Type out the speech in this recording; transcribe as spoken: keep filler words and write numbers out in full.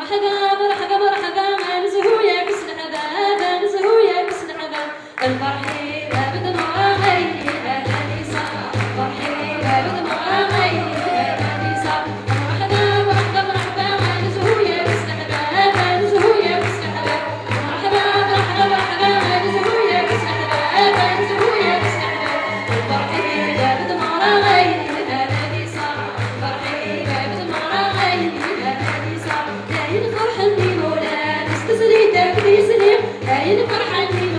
مرحبا، مرحبا، مرحبا، نزهو ياك سلحبا، نزهو ياك سلحبا. الفرحي باب دماغي، هذا لي صار. الفرحي باب دماغي، هذا لي صار. مرحبا، مرحبا، مرحبا، نزهو ياك سلحبا، نزهو ياك سلحبا. مرحبا، مرحبا، مرحبا، نزهو ياك سلحبا، نزهو ياك سلحبا. الفرحي باب دماغي، هذا لي صار. الفرحي باب دماغي، هذا لي صار. كاين فرحني مولانا، استسليتك دي سليم. كاين فرحني